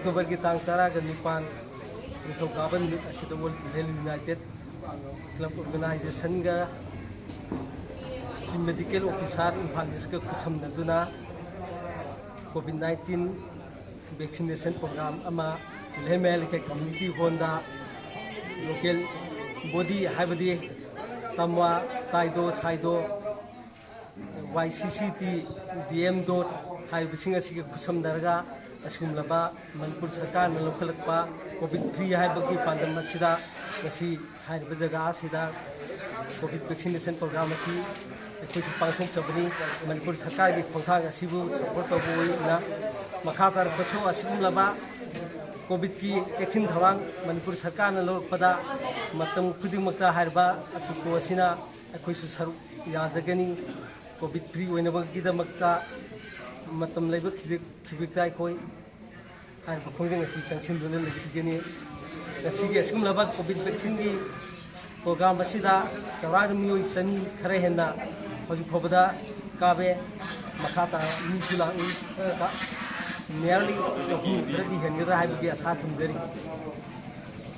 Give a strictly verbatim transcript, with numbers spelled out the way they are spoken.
ꯑꯣꯛꯇꯣꯕꯔꯒꯤ ꯇꯥꯡ ꯇꯔꯥꯒ ꯅꯤꯄꯥꯟ, ꯅꯤꯡꯊꯧꯀꯥꯕ ꯅꯨꯃꯤꯠ ꯑꯁꯤꯗ World Tuilehem United Club Organizationꯒ Chief Medical Officer Imphal ꯏꯁꯀ ꯈꯨꯠꯁꯝꯅꯗꯨꯅ COVID nineteen vaccination program ꯑꯃ Tuilehem ꯃꯌꯥꯏ ꯂꯩꯀꯥꯏ community hallꯗ local body, ꯍꯥꯏꯕꯗꯤ ꯇꯝꯋꯥ, ꯀꯥꯏꯗꯣ, ꯁꯥꯏꯗꯣ, ꯋꯥꯏ ꯁꯤ C T, D M dot ꯍꯥꯏꯔꯤꯕꯁꯤꯡ ꯑꯁꯤꯒ ꯈꯨꯠꯁꯝꯅꯔꯒ ꯑꯁꯤꯒꯨꯝꯂꯕ ꯃꯅꯤꯄꯨꯔ ꯁꯔꯀꯥꯔꯅ ꯂꯧꯈꯠꯂꯛꯄ COVID free ꯍꯥꯏꯕꯒꯤ ꯄꯥꯟꯗꯝ ꯑꯁꯤꯗ ꯉꯁꯤ ꯍꯥꯏꯔꯤꯕ ꯖꯒꯥ ꯑꯁꯤꯗ COVID vaccination program ꯑꯁꯤ ꯑꯩꯈꯣꯏꯁꯨ ꯄꯥꯡꯊꯣꯛꯆꯕꯅꯤ꯫ ꯃꯅꯤꯄꯨꯔ ꯁꯔꯀꯥꯔꯒꯤ ꯈꯣꯡꯊꯥꯡ ꯑꯁꯤꯕꯨ support ꯇꯧꯕ ꯑꯣꯏꯅ ꯃꯈꯥ ꯇꯥꯔꯛꯄꯁꯨ ꯑꯁꯤꯒꯨꯝꯂꯕ COVIDꯀꯤ ꯆꯦꯛꯁꯤꯟ ꯊꯧꯔꯥꯡ ꯃꯅꯤꯄꯨꯔ ꯁꯔꯀꯥꯔꯅ ꯂꯧꯔꯛꯄꯗ ꯃꯇꯝ ꯈꯨꯗꯤꯡꯃꯛꯇ ꯍꯥꯏꯔꯤꯕ ꯑꯇꯨꯀꯣ ꯑꯁꯤꯅ ꯑꯩꯈꯣꯏꯁꯨ ꯁꯔꯨꯛ ꯌꯥꯖꯒꯅꯤ꯫ COVID free ꯑꯣꯏꯅꯕꯒꯤꯗꯃꯛꯇ ꯃꯇꯝ ꯂꯩꯕ ꯈꯤꯖꯤꯛ-, ꯈꯤꯕꯤꯛꯇ ꯑꯩꯈꯣꯏ ꯍꯥꯏꯔꯤꯕ ꯈꯣꯡꯖꯪ ꯑꯁꯤ ꯆꯪꯁꯤꯟꯗꯨꯅ ꯂꯩꯈꯤꯒꯅꯤ꯫ ꯉꯁꯤꯒꯤ ꯑꯁꯤꯒꯨꯝꯂꯕ COVID vaccineꯒꯤ program ꯑꯁꯤꯗ ꯆꯥꯎꯔꯥꯛꯅ ꯃꯤꯑꯣꯏ ꯆꯅꯤ ꯈꯔ ꯍꯦꯟꯅ ꯍꯧꯖꯤꯛ ꯐꯥꯎꯕꯗ ꯀꯥꯞꯄꯦ꯫ ꯃꯈꯥ ꯇꯥꯅ ꯃꯤꯁꯨ ꯂꯥꯛꯏ꯫ ꯈꯔ ꯀꯥ-, nearly ꯆꯍꯨꯝ ꯈꯔꯗꯤ ꯍꯦꯟꯒꯗ꯭ꯔꯥ ꯍꯥꯏꯕꯒꯤ ꯑꯁꯥ ꯊꯝꯖꯔꯤ꯫